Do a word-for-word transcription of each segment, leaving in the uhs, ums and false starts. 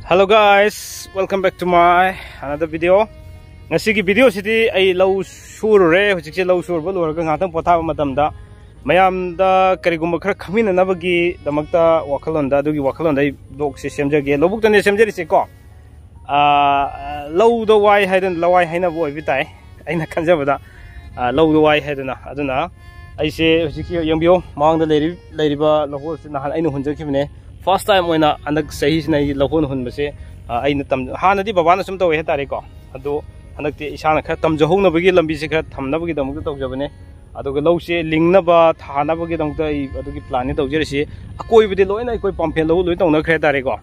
Hello guys, welcome back to my another video. ꯉꯁꯤꯒꯤ video ꯁꯤꯗꯤ ꯑꯩ ꯂꯧ ꯁꯨꯔꯨꯔꯦ꯫ ꯍꯧꯖꯤꯛꯁꯦ ꯂꯧ ꯁꯨꯔꯨꯕ ꯂꯣꯏꯔꯒ ꯉꯥꯏꯍꯥꯛꯇꯪ ꯄꯣꯊꯥꯕ ꯃꯇꯝꯗ ꯃꯌꯥꯝꯗ ꯀꯔꯤꯒꯨꯝꯕ ꯈꯔ ꯈꯪꯃꯤꯟꯅꯅꯕꯒꯤꯗꯃꯛꯇ ꯋꯥꯈꯜꯂꯣꯟꯗ, ꯑꯗꯨꯒꯤ ꯋꯥꯈꯜꯂꯣꯟꯗ ꯑꯩ vlog ꯁꯦ ꯁꯦꯝꯖꯒꯦ꯫ ꯂꯧꯕꯨꯛꯇꯅꯦ ꯁꯦꯝꯖꯔꯤꯁꯦꯀꯣ꯫ ꯑꯥ, ꯂꯧꯗ ꯋꯥꯏ ꯍꯥꯏꯗꯅ ꯂꯋꯥꯏ ꯍꯥꯏꯅꯕ ꯑꯣꯏꯕ ꯇꯥꯏ꯫ ꯑꯩꯅ ꯈꯟꯖꯕꯗ, ꯑꯥ, ꯂꯧꯗ ꯋꯥꯏ ꯍꯥꯏꯗꯅ꯫ ꯑꯗꯨꯅ ꯑꯩꯁꯦ ꯍꯧꯖꯤꯛꯀꯤ ꯌꯦꯡꯕꯤꯌꯨ, ꯃꯃꯥꯡꯗ ꯂꯩꯔꯤ-, ꯂꯩꯔꯤꯕ ꯂꯧꯍꯣꯜꯁꯤ ꯅꯍꯥꯟ ꯑꯩꯅ ꯍꯨꯟꯖꯈꯤꯕꯅꯦ꯫ First time ꯑꯣꯏꯅ ꯍꯟꯗꯛ ꯆꯍꯤꯁꯤꯅ ꯑꯩ ꯂꯧꯍꯣꯜ ꯍꯨꯟꯕꯁꯦ, ꯑꯥ, ꯑꯩꯅ ꯇꯝ-, ꯍꯥꯟꯅꯗꯤ ꯕꯕꯥꯅ ꯁꯨꯝ ꯇꯧꯋꯦ ꯍꯥꯏꯇꯥꯔꯦꯀꯣ꯫ ꯑꯗꯣ ꯍꯟꯗꯛꯇꯤ ꯏꯁꯥꯅ ꯈꯔ ꯇꯝꯖꯍꯧꯅꯕꯒꯤ ꯂꯝꯕꯤꯁꯦ ꯈꯔ ꯊꯝꯅꯕꯒꯤꯗꯃꯛꯇ ꯇꯧꯖꯕꯅꯦ꯫ ꯑꯗꯨꯒ ꯂꯧꯁꯦ ꯂꯤꯡꯅꯕ ꯊꯥꯅꯕꯒꯤꯗꯃꯛꯇ ꯑꯩ ꯑꯗꯨꯒꯤ plan ꯅꯤ ꯇꯧꯖꯔꯤꯁꯤ꯫ ꯑꯀꯣꯏꯕꯗꯤ ꯂꯣꯏꯅ ꯑꯩꯈꯣꯏ ꯄꯥꯝꯐꯦꯜ ꯂꯧ ꯂꯣꯏ ꯇꯧꯅꯈ꯭ꯔꯦ ꯍꯥꯏꯇꯥꯔꯦꯀꯣ꯫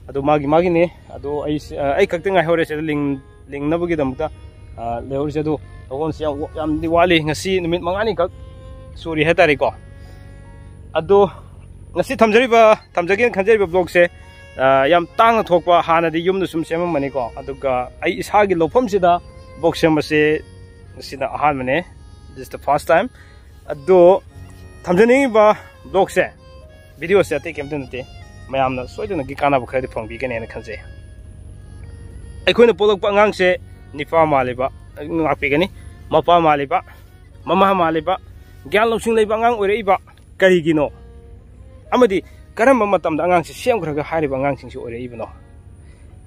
ꯑꯗꯨ ꯃꯥꯒꯤ ꯃꯥꯒꯤꯅꯤ꯫ ꯑꯗꯣ ꯑꯩ ꯁꯤ-, ꯑ, ꯑꯩ ꯈꯛꯇ ꯉꯥꯏꯍꯧꯔꯦ ꯁꯤꯗ ꯂꯤꯡ-, ꯂꯤꯡꯅꯕꯒꯤꯗꯃꯛꯇ, ꯑ, ꯂꯩꯍꯧꯔꯤꯁꯦ꯫ ꯑꯗꯣ ꯂꯧꯍꯣꯟꯁꯦ ꯌꯥꯝ ꯋꯥ-, ꯌꯥꯝꯗꯤ ꯋꯥꯠꯂꯤ꯫ ꯉꯁꯤ ꯅꯨꯃꯤꯠ ꯃꯉꯥꯅꯤꯈꯛ ꯁꯨꯔꯤ ꯍꯥꯏꯇꯥꯔꯦꯀꯣ꯫ ꯑꯗꯣ ꯉꯁꯤ ꯊꯝꯖꯔꯤꯕ, ꯊꯝꯖꯒꯦꯅ ꯈꯟꯖꯔꯤꯕ vlog ꯁꯦ, ꯑ, ꯌꯥꯝ ꯇꯥꯡꯅ ꯊꯣꯛꯄ, ꯍꯥꯟꯅꯗꯤ ꯌꯨꯝꯗ ꯁꯨꯝ ꯁꯦꯝꯃꯝꯕꯅꯤꯀꯣ꯫ ꯑꯗꯨꯒ ꯑꯩ ꯏꯁꯥꯒꯤ ꯂꯧꯐꯝꯁꯤꯗ vlog ꯁꯦꯝꯕꯁꯦ ꯉꯁꯤꯅ ꯑꯍꯥꯟꯕꯅꯦ꯫ This is the first time. ꯑꯗꯣ ꯊꯝꯖꯅꯤꯡꯉꯤꯕ vlog ꯁꯦ, video ꯁꯦ ꯑꯇꯩ ꯀꯩꯝꯇ ꯅꯠꯇꯦ, ꯃꯌꯥꯝꯅ ꯁꯣꯏꯗꯅꯒꯤ ꯀꯥꯟꯅꯕ ꯈꯔꯗꯤ ꯐꯪꯕꯤꯒꯅꯦꯅ ꯈꯟꯖꯩ꯫ ꯑꯩꯈꯣꯏꯅ ꯄꯣꯛꯂꯛꯄ ꯑꯉꯥꯡꯁꯦ ꯅꯤꯄꯥ ꯃꯥꯜꯂꯤꯕ, ꯉꯥꯛꯄꯤꯒꯅꯤ, ꯃꯄꯥ ꯃꯥꯜꯂꯤꯕ, ꯃꯃꯥ ꯃꯥꯜꯂꯤꯕ, ꯒ꯭ꯌꯥꯟ ꯂꯧꯁꯤꯡ ꯂꯩꯕ ꯑꯉꯥꯡ ꯑꯣꯏꯔꯛꯏꯕ ꯀꯔꯤꯒꯤꯅꯣ? ꯑꯃꯗꯤ ꯀꯔꯝꯕ ꯃꯇꯝꯗ ꯑꯉꯥꯡꯁꯤ ꯁꯦꯝꯈ꯭ꯔꯒ ꯍꯥꯏꯔꯤꯕ ꯑꯉꯥꯡꯁꯤꯡꯁꯤ ꯑꯣꯏꯔꯛꯏꯕꯅꯣ?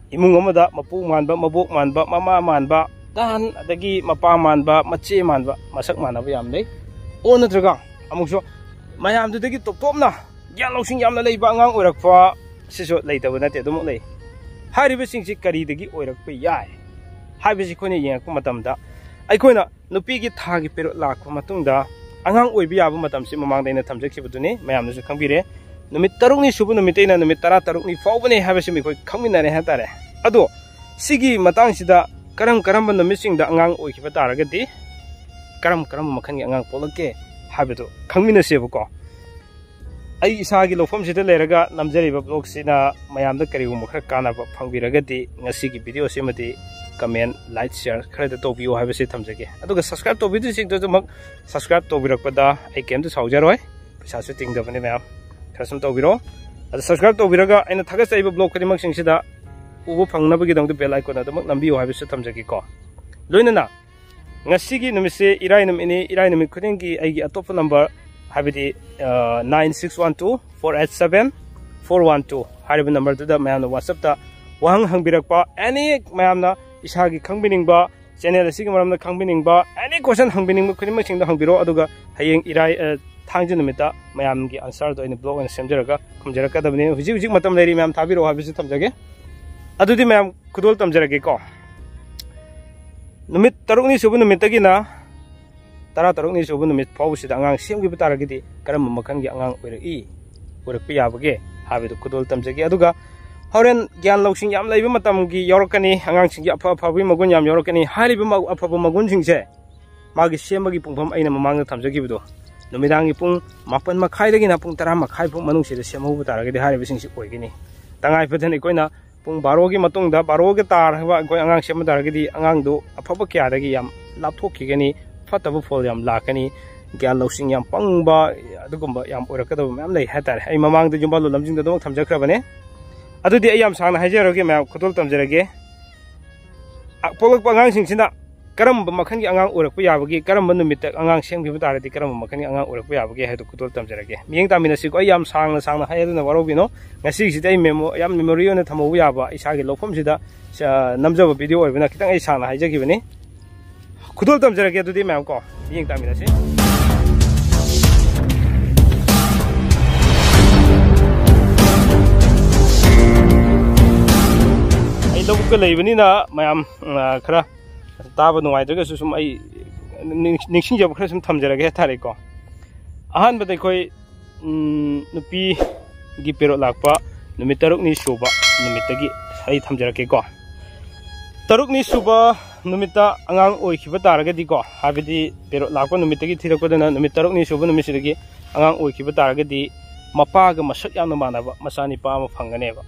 ꯏꯃꯨꯡ ꯑꯃꯗ ꯃꯄꯨ ꯃꯥꯟꯕ, ꯃꯕꯣꯛ ꯃꯥꯟꯕ, ꯃꯃꯥ ꯃꯥꯟꯕ, ꯇꯍꯟ, ꯑꯗꯒꯤ ꯃꯄꯥ ꯃꯥꯟꯕ, ꯃꯆꯦ ꯃꯥꯟꯕ, ꯃꯁꯛ ꯃꯥꯟꯅꯕ ꯌꯥꯝ ꯂꯩ꯫ ꯑꯣ ꯅꯠꯇ꯭ꯔꯒ ꯑꯃꯨꯛꯁꯨ ꯃꯌꯥꯝꯗꯨꯗꯒꯤ ꯇꯣꯞ ꯇꯣꯞꯅ ꯒ꯭ꯌꯥꯟ ꯂꯧꯁꯤꯡ ꯌꯥꯝꯅ ꯂꯩꯕ ꯑꯉꯥꯡ ꯑꯣꯏꯔꯛꯄ ꯁꯤꯁꯨ ꯂꯩꯇꯕ ꯅꯠꯇꯦ, ꯑꯗꯨꯃꯛ ꯂꯩ꯫ ꯍꯥꯏꯔꯤꯕꯁꯤꯡꯁꯤ ꯀꯔꯤꯗꯒꯤ ꯑꯣꯏꯔꯛꯄ ꯌꯥꯏ ꯍꯥꯏꯕꯁꯤ ꯑꯩꯈꯣꯏꯅ ꯌꯦꯡꯉꯛꯄ ꯃꯇꯝꯗ, ꯑꯩꯈꯣꯏꯅ ꯅꯨꯄꯤꯒꯤ ꯊꯥꯒꯤ ꯄꯦꯔꯣꯠ ꯂꯥꯛꯄ ꯃꯇꯨꯡꯗ ꯑꯉꯥꯡ ꯑꯣꯏꯕ ꯌꯥꯕ ꯃꯇꯝꯁꯤ ꯃꯃꯥꯡꯗ ꯑꯩꯅ ꯊꯝꯖꯈꯤꯕꯗꯨꯅꯤ, ꯃꯌꯥꯝꯅꯁꯨ ꯈꯪꯕꯤꯔꯦ꯫ ꯅꯨꯃꯤꯠ ꯇꯔꯨꯛꯅꯤ ꯁꯨꯕ ꯅꯨꯃꯤꯠꯇꯩꯅ ꯅꯨꯃꯤꯠ ꯇꯔꯥ ꯇꯔꯨꯛꯅꯤ ꯐꯥꯎꯕꯅꯦ ꯍꯥꯏꯕꯁꯤ ꯑꯩꯈꯣꯏ ꯈꯪꯃꯤꯟꯅꯔꯦ ꯍꯥꯏꯇꯥꯔꯦ꯫ ꯑꯗꯣ ꯁꯤꯒꯤ ꯃꯇꯥꯡꯁꯤꯗ ꯀꯔꯝ ꯀꯔꯝꯕ ꯅꯨꯃꯤꯠꯁꯤꯡꯗ ꯑꯉꯥꯡ ꯑꯣꯏꯈꯤꯕ ꯇꯥꯔꯒꯗꯤ ꯀꯔꯝ ꯀꯔꯝꯕ ꯃꯈꯜꯒꯤ ꯑꯉꯥꯡ ꯄꯣꯛꯂꯛꯀꯦ ꯍꯥꯏꯕꯗꯨ ꯈꯪꯃꯤꯟꯅꯁꯦꯕꯀꯣ꯫ ꯑꯩ ꯏꯁꯥꯒꯤ ꯂꯧꯐꯝꯁꯤꯗ ꯂꯩꯔꯒ ꯅꯝꯖꯔꯤꯕ vlog ꯁꯤꯅ ꯃꯌꯥꯝꯗ ꯀꯔꯤꯒꯨꯝꯕ ꯈꯔ ꯀꯥꯟꯅꯕ ꯐꯪꯕꯤꯔꯒꯗꯤ ꯉꯁꯤꯒꯤ video ꯁꯤꯃꯗꯤ comment, like, share ꯈꯔꯗ ꯇꯧꯕꯤꯌꯨ ꯍꯥꯏꯕꯁꯤ ꯊꯝꯖꯒꯦ꯫ ꯑꯗꯨꯒ subscribe ꯇꯧꯕꯤꯗ꯭ꯔꯤꯁꯤꯡꯗꯨꯁꯨꯃꯛ subscribe ꯇꯧꯕꯤꯔꯛꯄꯗ ꯑꯩ ꯀꯩꯝꯇ ꯁꯥꯎꯖꯔꯣꯏ, ꯄꯩꯁꯥꯁꯨ ꯇꯤꯡꯗꯕꯅꯤ ꯃꯌꯥꯝ꯫ ꯈꯔ ꯁꯨꯝ ꯇꯧꯕꯤꯔꯣ꯫ ꯑꯗ subscribe ꯇꯧꯕꯤꯔꯒ ꯑꯩꯅ ꯊꯥꯒꯠꯆꯔꯤꯕ vlog ꯈꯨꯗꯤꯡꯃꯛꯁꯤꯡꯁꯤꯗ ꯎꯕ ꯐꯪꯅꯕꯒꯤꯗꯃꯛꯇ bell icon ꯑꯗꯨꯃꯛ ꯅꯝꯕꯤꯌꯨ ꯍꯥꯏꯕꯁꯨ ꯊꯝꯖꯒꯦꯀꯣ꯫ ꯂꯣꯏꯅꯅ ꯉꯁꯤꯒꯤ ꯅꯨꯃꯤꯠꯁꯦ ꯏꯔꯥꯏ ꯅꯨꯃꯤꯠꯅꯤ꯫ ꯏꯔꯥꯏ ꯅꯨꯃꯤꯠ ꯈꯨꯗꯤꯡꯒꯤ ꯑꯩꯒꯤ ꯑꯇꯣꯞꯄ number, ꯍꯥꯏꯕꯗꯤ, ꯑ, nine six one two four eight seven four one two ꯍꯥꯏꯔꯤꯕ numberꯗꯨꯗ ꯃꯌꯥꯝꯅ WhatsAppꯇ ꯋꯥꯍꯪ ꯍꯪꯕꯤꯔꯛꯄ, any, ꯃꯌꯥꯝꯅ ꯏꯁꯥꯒꯤ ꯈꯪꯕꯤꯅꯤꯡꯕ, channel ꯑꯁꯤꯒꯤ ꯃꯔꯝꯗ ꯈꯪꯕꯤꯅꯤꯡꯕ, any question ꯍꯪꯕꯤꯅꯤꯡꯕ ꯈꯨꯗꯤꯡꯃꯛꯁꯤꯡꯗꯣ ꯍꯪꯕꯤꯔꯛꯑꯣ꯫ ꯑꯗꯨꯒ ꯍꯌꯦꯡ ꯏꯔꯥꯏ, ꯑ, ꯊꯥꯡꯖ ꯅꯨꯃꯤꯠꯇ ꯃꯌꯥꯝꯒꯤ answerꯗꯣ ꯑꯩꯅ vlog ꯑꯣꯏꯅ ꯁꯦꯝꯖꯔꯒ ꯈꯨꯝꯖꯔꯛꯀꯗꯕꯅꯤ꯫ ꯍꯧꯖꯤꯛ ꯍꯧꯖꯤꯛ ꯃꯇꯝ ꯂꯩꯔꯤ, ꯃꯌꯥꯝ ꯊꯥꯕꯤꯔꯛꯑꯣ ꯍꯥꯏꯕꯁꯨ ꯊꯝꯖꯒꯦ꯫ ꯑꯗꯨꯗꯤ ꯃꯌꯥꯝ ꯈꯨꯗꯣꯜ ꯇꯝꯖꯔꯒꯦꯀꯣ꯫ ꯅꯨꯃꯤꯠ ꯇꯔꯨꯛꯅꯤ ꯁꯨꯕ ꯅꯨꯃꯤꯠꯇꯒꯤꯅ ꯇꯔꯥ ꯇꯔꯨꯛꯅꯤ ꯁꯨꯕ ꯅꯨꯃꯤꯠ ꯐꯥꯎꯕꯁꯤꯗ ꯑꯉꯥꯡ ꯁꯦꯝꯈꯤꯕ ꯇꯥꯔꯒꯗꯤ ꯀꯔꯝꯕ ꯃꯈꯜꯒꯤ ꯑꯉꯥꯡ ꯑꯣꯏꯔꯛꯏ, ꯑꯣꯏꯔꯛꯄ ꯌꯥꯕꯒꯦ ꯍꯥꯏꯕꯗꯨ ꯈꯨꯗꯣꯜ ꯇꯝꯖꯒꯦ꯫ ꯑꯗꯨꯒ ꯍꯣꯔꯦꯟ ꯒ꯭ꯌꯥꯟ ꯂꯧꯁꯤꯡ ꯌꯥꯝ ꯂꯩꯕ ꯃꯇꯝꯒꯤ ꯌꯥꯎꯔꯛꯀꯅꯤ, ꯑꯉꯥꯡꯁꯤꯡꯒꯤ ꯑꯐ ꯑꯐꯕꯒꯤ ꯃꯒꯨꯟ ꯌꯥꯝ ꯌꯥꯎꯔꯛꯀꯅꯤ꯫ ꯍꯥꯏꯔꯤꯕ ꯃ-, ꯑꯐꯕ ꯃꯒꯨꯟꯁꯤꯡꯁꯦ ꯃꯥꯒꯤ ꯁꯦꯝꯕꯒꯤ ꯄꯨꯡꯐꯝ ꯑꯩꯅ ꯃꯃꯥꯡꯗ ꯊꯝꯖꯈꯤꯕꯗꯣ, ꯅꯨꯃꯤꯗꯥꯡꯒꯤ ꯄꯨꯡ ꯃꯥꯄꯟ ꯃꯈꯥꯏꯗꯒꯤꯅ ꯄꯨꯡ ꯇꯔꯥ ꯃꯈꯥꯏ ꯐꯥꯎ ꯃꯅꯨꯡꯁꯤꯗ ꯁꯦꯝꯍꯧꯕ ꯇꯥꯔꯒꯗꯤ ꯍꯥꯏꯔꯤꯕꯁꯤꯡꯁꯤ ꯑꯣꯏꯒꯅꯤ꯫ ꯇꯉꯥꯏ ꯐꯗꯅ ꯑꯩꯈꯣꯏꯅ ꯄꯨꯡ ꯕꯥꯔꯣꯒꯤ ꯃꯇꯨꯡꯗ, ꯕꯥꯔꯣꯒ ꯇꯥꯔꯒ ꯑꯩꯈꯣꯏ ꯑꯉꯥꯡ ꯁꯦꯝꯕ ꯇꯥꯔꯒꯗꯤ ꯑꯉꯥꯡꯗꯨ ꯑꯐꯕ ꯀꯌꯥꯗꯒꯤ ꯌꯥꯝ ꯂꯥꯞꯊꯣꯛꯈꯤꯒꯅꯤ, ꯐꯠꯇꯕ ꯐꯣꯜ ꯌꯥꯝ ꯂꯥꯛꯀꯅꯤ, ꯒ꯭ꯌꯥꯟ ꯂꯧꯁꯤꯡ ꯌꯥꯝ ꯄꯪꯕ ꯑꯗꯨꯒꯨꯝꯕ ꯌꯥꯝ ꯑꯣꯏꯔꯛꯀꯗꯕ ꯃꯌꯥꯝ ꯂꯩ ꯍꯥꯏꯇꯥꯔꯦ꯫ ꯑꯩ ꯃꯃꯥꯡꯗ ꯌꯨꯝꯕꯥꯜꯂꯣꯟ ꯂꯝꯖꯤꯡꯗ ꯑꯗꯨꯃꯛ ꯊꯝꯖꯈ꯭ꯔꯕꯅꯦ꯫ ꯑꯗꯨꯗꯤ ꯑꯩ ꯌꯥꯝ ꯁꯥꯡꯅ ꯍꯥꯏꯖꯔꯔꯣꯏꯒꯦ ꯃꯌꯥꯝ, ꯈꯨꯗꯣꯜ ꯇꯝꯖꯔꯒꯦ꯫ ꯑ, ꯄꯣꯛꯂꯛꯄ ꯑꯉꯥꯡꯁꯤꯡꯁꯤꯅ ꯀꯔꯝꯕ ꯃꯈꯜꯒꯤ ꯑꯉꯥꯡ ꯑꯣꯏꯔꯛꯄ ꯌꯥꯕꯒꯦ, ꯀꯔꯝꯕ ꯅꯨꯃꯤꯠꯇ ꯑꯉꯥꯡ ꯁꯦꯝꯈꯤꯕ ꯇꯥꯔꯗꯤ ꯀꯔꯝꯕ ꯃꯈꯜꯒꯤ ꯑꯉꯥꯡ ꯑꯣꯏꯔꯛꯄ ꯌꯥꯕꯒꯦ ꯍꯥꯏꯕꯗꯨ ꯈꯨꯗꯣꯜ ꯇꯝꯖꯔꯒꯦ꯫ ꯃꯤꯠꯌꯦꯡ ꯇꯥꯃꯤꯟꯅꯁꯤꯀꯣ꯫ ꯑꯩ ꯌꯥꯝ ꯁꯥꯡꯅ ꯁꯥꯡꯅ ꯍꯥꯏ, ꯑꯗꯨꯅ ꯋꯥꯔꯧꯕꯤꯅꯣ꯫ ꯉꯁꯤꯒꯤꯁꯤꯗꯤ ꯑꯩ memo-, ꯌꯥꯝ memory ꯑꯣꯏꯅ ꯊꯝꯍꯧꯕ ꯌꯥꯕ ꯏꯁꯥꯒꯤ ꯂꯧꯐꯝꯁꯤꯗ, ꯑ, ꯅꯝꯖꯕ video ꯑꯣꯏꯕꯅ ꯈꯤꯇꯪ ꯑꯩ ꯁꯥꯡꯅ ꯍꯥꯏꯖꯈꯤꯕꯅꯤ꯫ ꯈꯨꯗꯣꯜ ꯇꯝꯖꯔꯒꯦ꯫ ꯑꯗꯨꯗꯤ ꯃꯌꯥꯝ ꯀꯣ, ꯃꯤꯠꯌꯦꯡ ꯇꯥꯃꯤꯟꯅꯁꯤ꯫ ꯑꯩ ꯂꯧꯕꯨꯛꯇ ꯂꯩꯕꯅꯤꯅ ꯃꯌꯥꯝ, ꯑ, ꯈꯔ ꯇꯥꯕ ꯅꯨꯡꯉꯥꯏꯇ꯭ꯔꯒꯁꯨ ꯁꯨꯝ ꯑꯩ ꯅꯤꯡ-, ꯅꯤꯡꯁꯤꯡꯖꯕ ꯈꯔ ꯁꯨꯝ ꯊꯝꯖꯔꯒꯦ ꯍꯥꯏꯇꯥꯔꯦꯀꯣ꯫ ꯑꯍꯥꯟꯕꯗ ꯑꯩꯈꯣꯏ, ꯎꯝ, ꯅꯨꯄꯤꯒꯤ ꯄꯦꯔꯣꯠ ꯂꯥꯛꯄ ꯅꯨꯃꯤꯠ ꯇꯔꯨꯛꯅꯤ ꯁꯨꯕ ꯅꯨꯃꯤꯠꯇꯒꯤ ꯑꯩ ꯊꯝꯖꯔꯛꯀꯦꯀꯣ꯫ ꯇꯔꯨꯛꯅꯤ ꯁꯨꯕ ꯅꯨꯃꯤꯠꯇ ꯑꯉꯥꯡ ꯑꯣꯏꯈꯤꯕ ꯇꯥꯔꯒꯗꯤꯀꯣ, ꯍꯥꯏꯕꯗꯤ ꯄꯦꯔꯣꯠ ꯂꯥꯛꯄ ꯅꯨꯃꯤꯠꯇꯒꯤ ꯊꯤꯔꯛꯄꯗꯨꯅ ꯅꯨꯃꯤꯠ ꯇꯔꯨꯛꯅꯤ ꯁꯨꯕ ꯅꯨꯃꯤꯠꯁꯤꯗꯒꯤ ꯑꯉꯥꯡ ꯑꯣꯏꯈꯤꯕ ꯇꯥꯔꯒꯗꯤ ꯃꯄꯥꯒ ꯃꯁꯛ ꯌꯥꯝꯅ ꯃꯥꯟꯅꯕ ꯃꯆꯥꯅꯤꯄꯥ ꯑꯃ ꯐꯪꯒꯅꯦꯕ꯫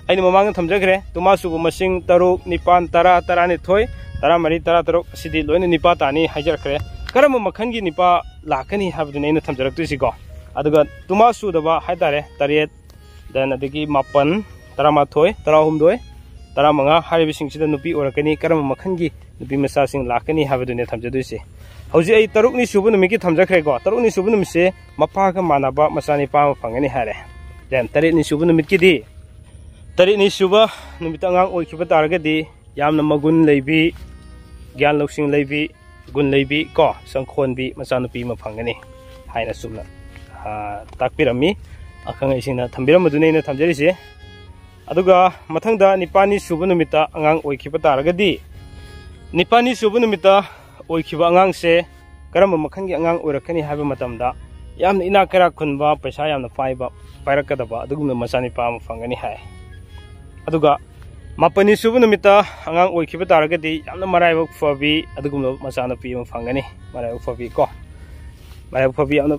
ꯑꯩꯅ ꯃꯃꯥꯡꯗ ꯊꯝꯖꯈ꯭ꯔꯦ, ꯇꯨꯃꯥ ꯁꯨꯕ ꯃꯁꯤꯡ ꯇꯔꯨꯛ, ꯅꯤꯄꯥꯟ, ꯇꯔꯥ, ꯇꯔꯥꯅꯤꯊꯣꯏ, ꯇꯔꯥꯃꯔꯤ, ꯇꯔꯥꯇꯔꯨꯛ ꯑꯁꯤꯗꯤ ꯂꯣꯏꯅ ꯅꯤꯄꯥ ꯇꯥꯅꯤ ꯍꯥꯏꯖꯔꯛꯈ꯭ꯔꯦ꯫ ꯀꯔꯝꯕ ꯃꯈꯜꯒꯤ ꯅꯤꯄꯥ ꯂꯥꯛꯀꯅꯤ ꯍꯥꯏꯕꯗꯨꯅꯤ ꯑꯩꯅ ꯊꯝꯖꯔꯛꯇꯣꯏꯁꯤꯀꯣ꯫ ꯑꯗꯨꯒ ꯇꯨꯃꯥ ꯁꯨꯗꯕ ꯍꯥꯏꯇꯥꯔꯦ, ꯇꯔꯦꯠ, then ꯑꯗꯒꯤ ꯃꯥꯄꯟ, ꯇꯔꯥꯃꯥꯊꯣꯏ, ꯇꯔꯥꯍꯨꯝꯗꯣꯏ, ꯇꯔꯥꯃꯉꯥ ꯍꯥꯏꯔꯤꯕꯁꯤꯡꯁꯤꯗ ꯅꯨꯄꯤ ꯑꯣꯏꯔꯛꯀꯅꯤ꯫ ꯀꯔꯝꯕ ꯃꯈꯜꯒꯤ ꯅꯨꯄꯤ ꯃꯆꯥꯁꯤꯡ ꯂꯥꯛꯀꯅꯤ ꯍꯥꯏꯕꯗꯨꯅꯦ ꯊꯝꯖꯗꯣꯏꯁꯦ꯫ ꯍꯧꯖꯤꯛ ꯑꯩ ꯇꯔꯨꯛꯅꯤ ꯁꯨꯕ ꯅꯨꯃꯤꯠꯀꯤ ꯊꯝꯖꯈ꯭ꯔꯦꯀꯣ꯫ ꯇꯔꯨꯛꯅꯤ ꯁꯨꯕ ꯅꯨꯃꯤꯠꯁꯦ ꯃꯄꯥꯒ ꯃꯥꯟꯅꯕ ꯃꯆꯥꯅꯤꯄꯥ ꯑꯃ ꯐꯪꯒꯅꯤ ꯍꯥꯏꯔꯦ꯫ Then ꯇꯔꯦꯠꯅꯤ ꯁꯨꯕ ꯅꯨꯃꯤꯠꯀꯤꯗꯤ, ꯇꯔꯦꯠꯅꯤ ꯁꯨꯕ ꯅꯨꯃꯤꯠꯇ ꯑꯉꯥꯡ ꯑꯣꯏꯈꯤꯕ ꯇꯥꯔꯒꯗꯤ ꯌꯥꯝꯅ ꯃꯒꯨꯟ ꯂꯩꯕꯤ, ꯒ꯭ꯌꯥꯟ ꯂꯧꯁꯤꯡ ꯂꯩꯕꯤ, ꯒꯨꯟ ꯂꯩꯕꯤ ꯀꯣ, ꯁꯪꯈꯣꯟꯕꯤ ꯃꯆꯥꯅꯨꯄꯤ ꯑꯃ ꯐꯪꯒꯅꯤ ꯍꯥꯏꯅ ꯆꯨꯝꯅ, ꯑ, ꯇꯥꯛꯄꯤꯔꯝꯃꯤ꯫ ꯑꯈꯪ ꯑꯍꯩꯁꯤꯡꯅ ꯊꯝꯕꯤꯔꯝꯕꯗꯨꯅꯤ ꯑꯩꯅ ꯊꯝꯖꯔꯤꯁꯦ꯫ ꯑꯗꯨꯒ ꯃꯊꯪꯗ ꯅꯤꯄꯥꯜꯅꯤ ꯁꯨꯕ ꯅꯨꯃꯤꯠꯇ ꯑꯉꯥꯡ ꯑꯣꯏꯈꯤꯕ ꯇꯥꯔꯒꯗꯤ, ꯅꯤꯄꯥꯜꯅꯤ ꯁꯨꯕ ꯅꯨꯃꯤꯠꯇ ꯑꯣꯏꯈꯤꯕ ꯑꯉꯥꯡꯁꯦ ꯀꯔꯝꯕ ꯃꯈꯜꯒꯤ ꯑꯉꯥꯡ ꯑꯣꯏꯔꯛꯀꯅꯤ ꯍꯥꯏꯕ ꯃꯇꯝꯗ, ꯌꯥꯝꯅ ꯏꯅꯥꯛ ꯀꯩꯔꯥꯛ ꯈꯨꯟꯕ, ꯄꯩꯁꯥ ꯌꯥꯝꯅ ꯄꯥꯏꯕ, ꯄꯥꯏꯔꯛꯀꯗꯕ ꯑꯗꯨꯒꯨꯝꯂꯕ ꯃꯆꯥꯅꯤꯄꯥ ꯑꯃ ꯐꯪꯒꯅꯤ ꯍꯥꯏ꯫ ꯑꯗꯨꯒ ꯃꯥꯄꯜꯅꯤ ꯁꯨꯕ ꯅꯨꯃꯤꯠꯇ ꯑꯉꯥꯡ ꯑꯣꯏꯈꯤꯕ ꯇꯥꯔꯒꯗꯤ ꯌꯥꯝꯅ ꯃꯔꯥꯏꯕꯛ ꯐꯕꯤ ꯑꯗꯨꯒꯨꯝꯂꯕ ꯃꯆꯥꯅꯨꯄꯤ ꯑꯃ ꯐꯪꯒꯅꯤ꯫ ꯃꯔꯥꯏꯕꯛ ꯐꯕꯤ ꯀꯣ, ꯃꯔꯥꯏꯕꯛ ꯐꯕꯤ ꯌꯥꯝꯅ,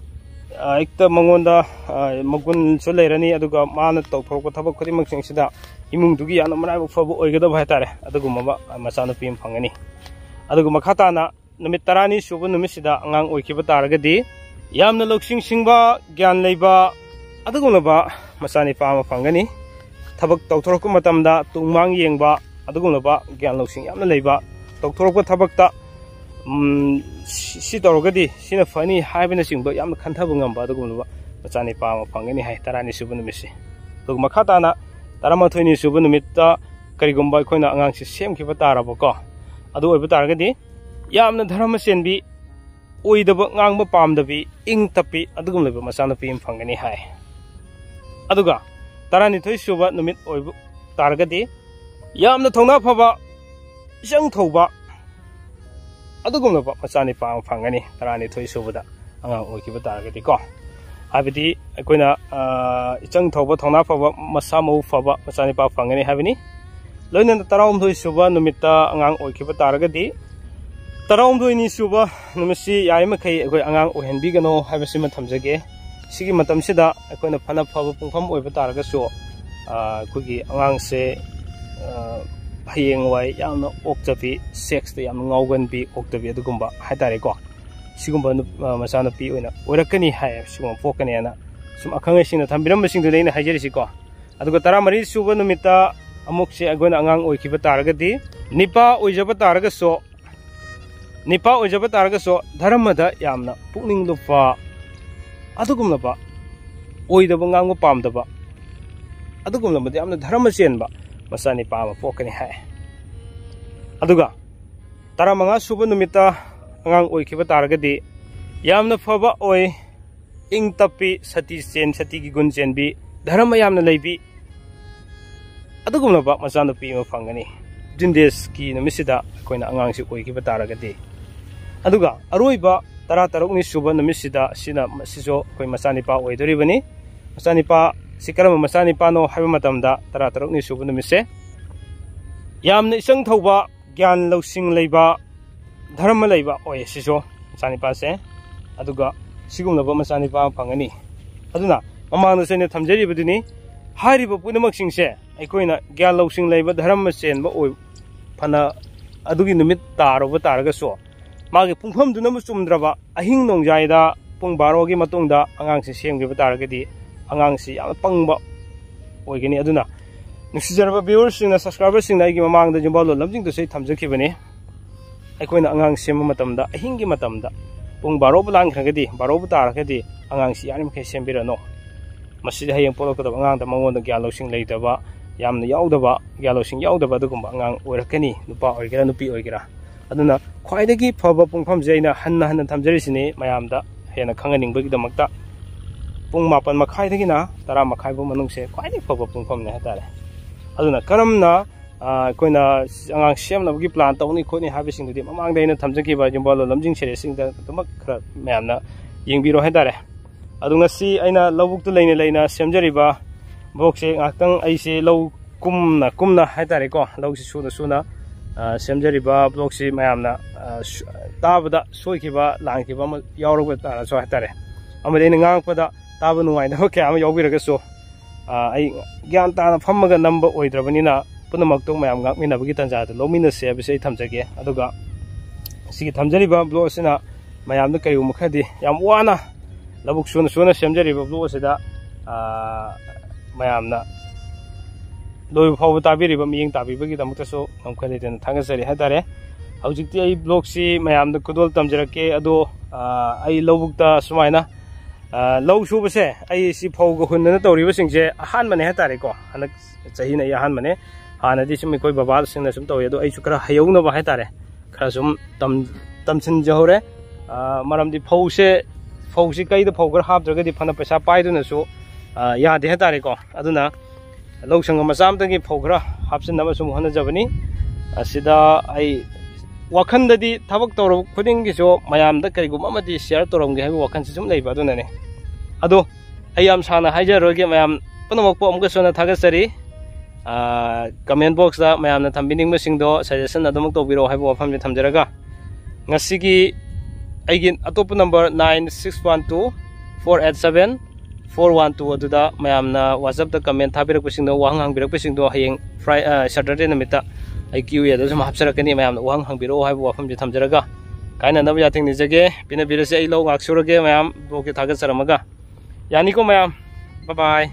ꯑ, ꯍꯦꯛꯇ ꯃꯉꯣꯟꯗ, ꯑ, ꯃꯒꯨꯟꯁꯨ ꯂꯩꯔꯅꯤ, ꯑꯗꯨꯒ ꯃꯥꯅ ꯇꯧꯊꯣꯔꯛꯄ ꯊꯕꯛ ꯈꯨꯗꯤꯡꯃꯛꯁꯤꯡꯁꯤꯗ ꯏꯃꯨꯡꯗꯨꯒꯤ ꯌꯥꯝꯅ ꯃꯔꯥꯏꯕꯛ ꯐꯕ ꯑꯣꯏꯒꯗꯕ ꯍꯥꯏꯇꯥꯔꯦ, ꯑꯗꯨꯒꯨꯝꯕ ꯃꯆꯥꯅꯨꯄꯤ ꯑꯃ ꯐꯪꯒꯅꯤ꯫ ꯑꯗꯨꯒ ꯃꯈꯥ ꯇꯥꯅ ꯅꯨꯃꯤꯠ ꯇꯔꯥꯅꯤ ꯁꯨꯕ ꯅꯨꯃꯤꯠꯁꯤꯗ ꯑꯉꯥꯡ ꯑꯣꯏꯈꯤꯕ ꯇꯥꯔꯒꯗꯤ ꯌꯥꯝꯅ ꯂꯧꯁꯤꯡ ꯁꯤꯡꯕ, ꯒ꯭ꯌꯥꯟ ꯂꯩꯕ ꯑꯗꯨꯒꯨꯝꯂꯕ ꯃꯆꯥꯅꯤꯄꯥ ꯑꯃ ꯐꯪꯒꯅꯤ꯫ ꯊꯕꯛ ꯇꯧꯊꯣꯔꯛꯄ ꯃꯇꯝꯗ ꯇꯨꯡ ꯃꯥꯡ ꯌꯦꯡꯕ ꯑꯗꯨꯒꯨꯝꯂꯕ ꯒ꯭ꯌꯥꯟ ꯂꯧꯁꯤꯡ ꯌꯥꯝꯅ ꯂꯩꯕ, ꯇꯧꯊꯣꯔꯛꯄ ꯊꯕꯛꯇ, ꯎꯝ, ꯁꯤ, ꯁꯤ ꯇꯧꯔꯒꯗꯤ ꯁꯤꯅ ꯐꯅꯤ ꯍꯥꯏꯕꯅꯆꯤꯡꯕ ꯌꯥꯝꯅ ꯈꯟꯊꯕ ꯉꯝꯕ ꯑꯗꯨꯒꯨꯝꯂꯕ ꯃꯆꯥꯅꯤꯄꯥ ꯑꯃ ꯐꯪꯒꯅꯤ ꯍꯥꯏ, ꯇꯔꯥꯅꯤ ꯁꯨꯕ ꯅꯨꯃꯤꯠꯁꯦ꯫ ꯑꯗꯨꯒ ꯃꯈꯥ ꯇꯥꯅ ꯇꯔꯥꯃꯥꯊꯣꯏꯅꯤ ꯁꯨꯕ ꯅꯨꯃꯤꯠꯇ ꯀꯔꯤꯒꯨꯝꯕ ꯑꯩꯈꯣꯏꯅ ꯑꯉꯥꯡꯁꯦ ꯁꯦꯝꯈꯤꯕ ꯇꯥꯔꯕꯀꯣ, ꯑꯗꯨ ꯑꯣꯏꯕ ꯇꯥꯔꯒꯗꯤ ꯌꯥꯝꯅ ꯙꯔꯃ ꯆꯦꯟꯕꯤ, ꯑꯣꯏꯗꯕ ꯉꯥꯡꯕ ꯄꯥꯝꯗꯕꯤ, ꯏꯪ ꯇꯞꯄꯤ ꯑꯗꯨꯒꯨꯝꯂꯕ ꯃꯆꯥꯅꯨꯄꯤ ꯑꯃ ꯐꯪꯒꯅꯤ ꯍꯥꯏ꯫ ꯑꯗꯨꯒ ꯇꯔꯥꯅꯤꯊꯣꯏ ꯁꯨꯕ ꯅꯨꯃꯤꯠ ꯑꯣꯏꯕ ꯇꯥꯔꯒꯗꯤ ꯌꯥꯝꯅ ꯊꯧꯅꯥ ꯐꯕ, ꯏꯆꯪ ꯊꯧꯕ ꯑꯗꯨꯒꯨꯝꯂꯕ ꯃꯆꯥꯅꯤꯄꯥ ꯑꯃ ꯐꯪꯒꯅꯤ, ꯇꯔꯥꯅꯤꯊꯣꯏ ꯁꯨꯕꯗ ꯑꯉꯥꯡ ꯑꯣꯏꯈꯤꯕ ꯇꯥꯔꯒꯗꯤꯀꯣ꯫ ꯍꯥꯏꯕꯗꯤ ꯑꯩꯈꯣꯏꯅ, ꯑ, ꯏꯆꯪ ꯊꯧꯕ, ꯊꯧꯅꯥ ꯐꯕ, ꯃꯁꯥ ꯃꯎ ꯐꯕ ꯃꯆꯥꯅꯤꯄꯥ ꯐꯪꯒꯅꯤ ꯍꯥꯏꯕꯅꯤ꯫ ꯂꯣꯏꯅꯅ ꯇꯔꯥꯍꯨꯝꯗꯣꯏ ꯁꯨꯕ ꯅꯨꯃꯤꯠꯇ ꯑꯉꯥꯡ ꯑꯣꯏꯈꯤꯕ ꯇꯥꯔꯒꯗꯤ, ꯇꯔꯥꯍꯨꯝꯗꯣꯏꯅꯤ ꯁꯨꯕ ꯅꯨꯃꯤꯠꯁꯤ ꯌꯥꯔꯤꯃꯈꯩ ꯑꯩꯈꯣꯏ ꯑꯉꯥꯡ ꯑꯣꯏꯍꯟꯕꯤꯒꯅꯣ ꯍꯥꯏꯕꯁꯤꯃ ꯊꯝꯖꯒꯦ꯫ ꯁꯤꯒꯤ ꯃꯇꯝꯁꯤꯗ ꯑꯩꯈꯣꯏꯅ ꯐꯅ ꯐꯕ ꯄꯨꯡꯐꯝ ꯑꯣꯏꯕ ꯇꯥꯔꯒꯁꯨ, ꯑ, ꯑꯩꯈꯣꯏꯒꯤ ꯑꯉꯥꯡꯁꯦ, ꯑ, ꯍꯌꯦꯡꯋꯥꯏ ꯌꯥꯝꯅ ꯑꯣꯛꯇꯕꯤ, ꯁꯦꯛꯁꯇ ꯌꯥꯝꯅ ꯉꯥꯎꯒꯟꯕꯤ, ꯑꯣꯛꯇꯕꯤ ꯑꯗꯨꯒꯨꯝꯕ ꯍꯥꯏꯇꯥꯔꯦꯀꯣ, ꯁꯤꯒꯨꯝꯕ ꯅꯨ-, ꯑ, ꯃꯆꯥꯅꯨꯄꯤ ꯑꯣꯏꯅ ꯑꯣꯏꯔꯛꯀꯅꯤ ꯍꯥꯏ, ꯁꯤꯒꯨꯝꯕ ꯄꯣꯛꯀꯅꯤ ꯍꯥꯏꯅ ꯁꯨꯝ ꯑꯈꯪ ꯑꯍꯩꯁꯤꯡꯅ ꯊꯝꯕꯤꯔꯝꯕꯁꯤꯡꯗꯨꯅꯤ ꯑꯩꯅ ꯍꯥꯏꯖꯔꯤꯁꯤꯀꯣ꯫ ꯑꯗꯨꯒ ꯇꯔꯥꯃꯔꯤ ꯁꯨꯕ ꯅꯨꯃꯤꯠꯇ ꯑꯃꯨꯛꯁꯦ ꯑꯩꯈꯣꯏꯅ ꯑꯉꯥꯡ ꯑꯣꯏꯈꯤꯕ ꯇꯥꯔꯒꯗꯤ, ꯅꯤꯄꯥ ꯑꯣꯏꯖꯕ ꯇꯥꯔꯒꯁꯨ, ꯅꯤꯄꯥ ꯑꯣꯏꯖꯕ ꯇꯥꯔꯒꯁꯨ ꯙꯔꯃꯗ ꯌꯥꯝꯅ ꯄꯨꯛꯅꯤꯡ ꯂꯨꯞꯄ, ꯑꯗꯨꯒꯨꯝꯂꯕ, ꯑꯣꯏꯗꯕ ꯉꯥꯡꯕ ꯄꯥꯝꯗꯕ, ꯑꯗꯨꯒꯨꯝꯂꯕꯗꯤ ꯌꯥꯝꯅ ꯙꯔꯃ ꯆꯦꯟꯕ ꯃꯆꯥꯅꯤꯄꯥ ꯑꯃ ꯄꯣꯛꯀꯅꯤ ꯍꯥꯏ꯫ ꯑꯗꯨꯒ ꯇꯔꯥꯃꯉꯥ ꯁꯨꯕ ꯅꯨꯃꯤꯠꯇ ꯑꯉꯥꯡ ꯑꯣꯏꯈꯤꯕ ꯇꯥꯔꯒꯗꯤ ꯌꯥꯝꯅ ꯐꯕ ꯑꯣꯏ, ꯏꯪ ꯇꯞꯄꯤ, ꯁꯇꯤ ꯆꯦꯟ, ꯁꯇꯤꯒꯤ ꯒꯨꯟ ꯆꯦꯟꯕꯤ, ꯙꯔꯃ ꯌꯥꯝꯅ ꯂꯩꯕꯤ, ꯑꯗꯨꯒꯨꯝꯂꯕ ꯃꯆꯥꯅꯨꯄꯤ ꯑꯃ ꯐꯪꯒꯅꯤ꯫ ꯐꯤꯐꯇꯤꯟ ꯗꯦꯖꯀꯤ ꯅꯨꯃꯤꯠꯁꯤꯗ ꯑꯩꯈꯣꯏꯅ ꯑꯉꯥꯡꯁꯤ ꯑꯣꯏꯈꯤꯕ ꯇꯥꯔꯒꯗꯤ꯫ ꯑꯗꯨꯒ ꯑꯔꯣꯏꯕ ꯇꯔꯥ ꯇꯔꯨꯛꯅꯤ ꯁꯨꯕ ꯅꯨꯃꯤꯠꯁꯤꯗ, ꯁꯤꯅ, ꯃꯁꯤꯁꯨ ꯑꯩꯈꯣꯏ ꯃꯆꯥꯅꯤꯄꯥ ꯑꯣꯏꯗꯣꯔꯤꯕꯅꯤ꯫ ꯃꯆꯥꯅꯤꯄꯥ ꯁꯤ ꯀꯔꯝꯕ ꯃꯆꯥꯅꯤꯄꯥꯅꯣ ꯍꯥꯏꯕ ꯃꯇꯝꯗ, ꯇꯔꯥ ꯇꯔꯨꯛꯅꯤ ꯁꯨꯕ ꯅꯨꯃꯤꯠꯁꯦ ꯌꯥꯝꯅ ꯏꯆꯪ ꯊꯧꯕ, ꯒ꯭ꯌꯥꯟ ꯂꯧꯁꯤꯡ ꯂꯩꯕ, ꯙꯔꯃ ꯂꯩꯕ ꯑꯣꯏ ꯁꯤꯁꯨ ꯃꯆꯥꯅꯤꯄꯥꯁꯦ꯫ ꯑꯗꯨꯒ ꯁꯤꯒꯨꯝꯂꯕ ꯃꯆꯥꯅꯤꯄꯥ ꯑꯃ ꯐꯪꯒꯅꯤ꯫ ꯑꯗꯨꯅ ꯃꯃꯥꯡꯗꯁꯨ ꯑꯩꯅ ꯊꯝꯖꯔꯤꯕꯗꯨꯅꯤ, ꯍꯥꯏꯔꯤꯕ ꯄꯨꯝꯅꯃꯛꯁꯤꯡꯁꯦ ꯑꯩꯈꯣꯏꯅ ꯒ꯭ꯌꯥꯟ ꯂꯧꯁꯤꯡ ꯂꯩꯕ, ꯙꯔꯃ ꯆꯦꯟꯕ ꯑꯣꯏ, ꯐꯅ ꯑꯗꯨꯒꯤ ꯅꯨꯃꯤꯠ ꯇꯥꯔꯨꯕ ꯇꯥꯔꯒꯁꯨ, ꯃꯥꯒꯤ ꯄꯨꯡꯐꯝꯗꯨꯅꯕꯨ ꯆꯨꯝꯗ꯭ꯔꯕ, ꯑꯍꯤꯡ ꯅꯣꯡꯌꯥꯏꯗ ꯄꯨꯡ ꯕꯥꯔꯣꯒꯤ ꯃꯇꯨꯡꯗ ꯑꯉꯥꯡꯁꯤ ꯁꯦꯝꯈꯤꯕ ꯇꯥꯔꯒꯗꯤ, ꯑꯉꯥꯡꯁꯤ ꯌꯥꯝꯅ ꯄꯪꯕ ꯑꯣꯏꯒꯅꯤ꯫ ꯑꯗꯨꯅ ꯅꯨꯡꯁꯤꯖꯔꯕ viewerꯁꯤꯡꯅ, subscriberꯁꯤꯡꯅ, ꯑꯩꯒꯤ ꯃꯃꯥꯡꯗ ꯌꯨꯝꯕꯥꯜꯂꯣꯟ ꯂꯝꯖꯤꯡꯗꯨꯁꯨ ꯑꯩ ꯊꯝꯖꯈꯤꯕꯅꯤ꯫ ꯑꯩꯈꯣꯏꯅ ꯑꯉꯥꯡ ꯁꯦꯝꯕ ꯃꯇꯝꯗ, ꯑꯍꯤꯡꯒꯤ ꯃꯇꯝꯗ ꯄꯨꯡ ꯕꯥꯔꯣꯕꯨ ꯂꯥꯟꯈ꯭ꯔꯒꯗꯤ, ꯕꯥꯔꯣꯕꯨ ꯇꯥꯔꯒꯗꯤ, ꯑꯉꯥꯡꯁꯤ ꯌꯥꯔꯤꯃꯈꯩ ꯁꯦꯝꯕꯤꯔꯅꯨ꯫ ꯃꯁꯤꯗ ꯍꯌꯦꯡ ꯄꯣꯛꯂꯛꯀꯗꯕ ꯑꯉꯥꯡꯗ ꯃꯉꯣꯟꯗ ꯒ꯭ꯌꯥꯟ ꯂꯧꯁꯤꯡ ꯂꯩꯇꯕ, ꯌꯥꯝꯅ ꯌꯥꯎꯗꯕ, ꯒ꯭ꯌꯥꯟ ꯂꯧꯁꯤꯡ ꯌꯥꯎꯗꯕ ꯑꯗꯨꯒꯨꯝꯕ ꯑꯉꯥꯡ ꯑꯣꯏꯔꯛꯀꯅꯤ, ꯅꯨꯄꯥ ꯑꯣꯏꯒꯦꯔꯥ ꯅꯨꯄꯤ ꯑꯣꯏꯒꯦꯔꯥ꯫ ꯑꯗꯨꯅ ꯈ꯭ꯋꯥꯏꯗꯒꯤ ꯐꯕ ꯄꯨꯡꯐꯝꯁꯦ ꯑꯩꯅ ꯍꯟꯅ ꯍꯟꯅ ꯊꯝꯖꯔꯤꯁꯤꯅꯤ, ꯃꯌꯥꯝꯗ ꯍꯦꯟꯅ ꯈꯪꯍꯟꯅꯤꯡꯕꯒꯤꯗꯃꯛꯇ꯫ ꯄꯨꯡ ꯃꯥꯄꯟ ꯃꯈꯥꯏꯗꯒꯤꯅ ꯇꯔꯥ ꯃꯈꯥꯏ ꯐꯥꯎ ꯃꯅꯨꯡꯁꯦ ꯈ꯭ꯋꯥꯏꯗꯒꯤ ꯐꯕ ꯄꯨꯡꯐꯝꯅꯦ ꯍꯥꯏꯇꯥꯔꯦ꯫ ꯑꯗꯨꯅ ꯀꯔꯝꯅ, ꯑ, ꯑꯩꯈꯣꯏꯅ ꯑꯉꯥꯡ ꯁꯦꯝꯅꯕꯒꯤ plan ꯇꯧꯅꯤ ꯈꯣꯠꯅꯤ ꯍꯥꯏꯕꯁꯤꯡꯗꯨꯗꯤ ꯃꯃꯥꯡꯗ ꯑꯩꯅ ꯊꯝꯖꯈꯤꯕ ꯌꯨꯝꯕꯥꯜꯂꯣꯟ ꯂꯝꯖꯤꯡ seriesꯁꯤꯡꯗ ꯑꯗꯨꯃꯛ ꯈꯔ ꯃꯌꯥꯝꯅ ꯌꯦꯡꯕꯤꯔꯣ ꯍꯥꯏꯇꯥꯔꯦ꯫ ꯑꯗꯣ ꯉꯁꯤ ꯑꯩꯅ ꯂꯧꯕꯨꯛꯇ ꯂꯩꯅ ꯂꯩꯅ ꯁꯦꯝꯖꯔꯤꯕ vlogꯁꯦ, ꯉꯥꯏꯍꯥꯛꯇꯪ ꯑꯩꯁꯦ ꯂꯧ ꯀꯨꯝꯅ ꯀꯨꯝꯅ ꯍꯥꯏꯇꯥꯔꯦꯀꯣ, ꯂꯧꯁꯤ ꯁꯨꯅ ꯁꯨꯅ, ꯑ, ꯁꯦꯝꯖꯔꯤꯕ vlogꯁꯤ ꯃꯌꯥꯝꯅ, ꯑ, ꯁꯨ-, ꯇꯥꯕꯗ ꯁꯣꯏꯈꯤꯕ, ꯂꯥꯟꯈꯤꯕ ꯑꯃ ꯌꯥꯎꯔꯕ ꯇꯥꯔꯁꯨ ꯍꯥꯏꯇꯥꯔꯦ, ꯑꯃꯗꯤ ꯑꯩꯅ ꯉꯥꯡꯉꯛꯄꯗ ꯇꯥꯕ ꯅꯨꯡꯉꯥꯏꯇꯕ ꯀꯌꯥ ꯑꯃ ꯌꯥꯎꯕꯤꯔꯒꯁꯨ, ꯑ, ꯑꯩ ꯒ꯭ꯌꯥꯟ ꯇꯥꯅ ꯐꯝꯃꯒ ꯅꯝꯕ ꯑꯣꯏꯗ꯭ꯔꯕꯅꯤꯅ, ꯄꯨꯝꯅꯃꯛꯇꯣ ꯃꯌꯥꯝ ꯉꯥꯛꯃꯤꯟꯅꯕꯒꯤ ꯇꯥꯟꯖꯥꯗ ꯂꯧꯃꯤꯟꯅꯁꯦ ꯍꯥꯏꯕꯁꯤ ꯑꯩ ꯊꯝꯖꯒꯦ꯫ ꯑꯗꯨꯒ ꯁꯤꯒꯤ ꯊꯝꯖꯔꯤꯕ vlog ꯑꯁꯤꯅ ꯃꯌꯥꯝꯗ ꯀꯔꯤꯒꯨꯝꯕ ꯈꯔꯗꯤ ꯌꯥꯝ ꯋꯥꯅ ꯂꯧꯕꯨꯛ ꯁꯨꯅ ꯁꯨꯅ ꯁꯦꯝꯖꯔꯤꯕ vlog ꯑꯁꯤꯗ, ꯑ, ꯃꯌꯥꯝꯅ ꯂꯣꯏꯕ ꯐꯥꯎꯕ ꯇꯥꯕꯤꯔꯤꯕ, ꯃꯤꯠꯌꯦꯡ ꯇꯥꯕꯤꯕꯒꯤꯗꯃꯛꯇꯁꯨ ꯉꯝꯈꯩ ꯂꯩꯇꯅ ꯊꯥꯒꯠꯆꯔꯤ ꯍꯥꯏꯇꯥꯔꯦ꯫ ꯍꯧꯖꯤꯛꯇꯤ ꯑꯩ vlogꯁꯤ ꯃꯌꯥꯝꯗ ꯈꯨꯗꯣꯜ ꯇꯝꯖꯔꯛꯀꯦ꯫ ꯑꯗꯣ, ꯑ, ꯑꯩ ꯂꯧꯕꯨꯛꯇ ꯁꯨꯃꯥꯏꯅ, ꯑ, ꯂꯧ ꯁꯨꯕꯁꯦ, ꯑꯩ ꯁꯤ ꯐꯧꯒ ꯍꯨꯟꯗꯅ ꯇꯧꯔꯤꯕꯁꯤꯡꯁꯦ ꯑꯍꯥꯟꯕꯅꯦ ꯍꯥꯏꯇꯥꯔꯦꯀꯣ꯫ ꯍꯟꯗꯛ ꯆꯍꯤꯅ ꯑꯩ ꯑꯍꯥꯟꯕꯅꯦ꯫ ꯍꯥꯟꯅꯗꯤ ꯁꯨꯝ ꯑꯩꯈꯣꯏ ꯕꯕꯥꯁꯤꯡꯅ ꯁꯨꯝ ꯇꯧꯋꯤ, ꯑꯗꯣ ꯑꯩꯁꯨ ꯈꯔ ꯍꯩꯍꯧꯅꯕ ꯍꯥꯏꯇꯥꯔꯦ, ꯈꯔ ꯁꯨꯝ ꯇꯝ-, ꯇꯝꯁꯤꯟꯖꯍꯧꯔꯦ꯫ ꯑ, ꯃꯔꯝꯗꯤ ꯐꯧꯁꯦ, ꯐꯧꯁꯤ ꯀꯩꯗ ꯐꯧ ꯈꯔ ꯍꯥꯞꯇ꯭ꯔꯒꯗꯤ ꯐꯅ ꯄꯩꯁꯥ ꯄꯥꯏꯗꯨꯅꯁꯨ, ꯑ, ꯌꯥꯗꯦ ꯍꯥꯏꯇꯥꯔꯦꯀꯣ꯫ ꯑꯗꯨꯅ ꯂꯧ ꯁꯪꯒꯝ ꯃꯆꯥ ꯑꯃꯇꯪꯒꯤ ꯐꯧ ꯈꯔ ꯍꯥꯞꯆꯤꯟꯅꯕ ꯁꯨꯝ ꯍꯣꯠꯅꯖꯕꯅꯤ꯫ ꯑꯁꯤꯗ ꯑꯩ ꯋꯥꯈꯜꯗꯗꯤ ꯊꯕꯛ ꯇꯧꯔꯕ ꯈꯨꯗꯤꯡꯒꯤꯁꯨ ꯃꯌꯥꯝꯗ ꯀꯔꯤꯒꯨꯝꯕ ꯑꯃꯗꯤ share ꯇꯧꯔꯝꯒꯦ ꯍꯥꯏꯕ ꯋꯥꯈꯜꯁꯤ ꯁꯨꯝ ꯂꯩꯕ, ꯑꯗꯨꯅꯅꯦ꯫ ꯑꯗꯣ ꯑꯩ ꯌꯥꯝ ꯁꯥꯡꯅ ꯍꯥꯏꯖꯔꯔꯣꯏꯒꯦ, ꯃꯌꯥꯝ ꯄꯨꯝꯅꯃꯛꯄꯨ ꯑꯃꯨꯛꯀꯁꯨ ꯍꯟꯅ ꯊꯥꯒꯠꯆꯔꯤ꯫ ꯑ, comment boxꯇ ꯃꯌꯥꯝꯅ ꯊꯝꯕꯤꯅꯤꯡꯕꯁꯤꯡꯗꯣ suggestion ꯑꯗꯨꯃꯛ ꯇꯧꯕꯤꯔꯛꯑꯣ ꯍꯥꯏꯕ ꯋꯥꯐꯝꯁꯦ ꯊꯝꯖꯔꯒ, ꯉꯁꯤꯒꯤ ꯑꯩꯒꯤ ꯑꯇꯣꯞꯄ number nine six one two four eight seven four one two ꯑꯗꯨꯗ ꯃꯌꯥꯝꯅ WhatsAppꯇ comment ꯊꯥꯕꯤꯔꯛꯄꯁꯤꯡꯗꯣ, ꯋꯥꯍꯪ ꯍꯪꯕꯤꯔꯛꯄꯁꯤꯡꯗꯣ ꯍꯌꯦꯡ Fri-, ꯑ, Saturday ꯅꯨꯃꯤꯠꯇ ꯑꯩ Q&Aꯗ ꯁꯨꯝ ꯍꯥꯞꯆꯔꯛꯀꯅꯤ꯫ ꯃꯌꯥꯝꯅ ꯋꯥꯍꯪ ꯍꯪꯕꯤꯔꯛꯑꯣ ꯍꯥꯏꯕ ꯋꯥꯐꯝꯁꯦ ꯊꯝꯖꯔꯒ, ꯀꯥꯏꯅꯅꯕ ꯌꯥꯊꯪ ꯅꯤꯖꯒꯦ꯫ ꯄꯤꯅꯕꯤꯔꯁꯤ꯫ ꯑꯩ ꯂꯧ ꯉꯥꯛ ꯁꯨꯔꯒꯦ꯫ ꯃꯌꯥꯝ vlogꯁꯦ ꯊꯥꯒꯠꯆꯔꯝꯃꯒ, ꯌꯥꯅꯤꯀꯣ ꯃꯌꯥꯝ? Bye bye꯫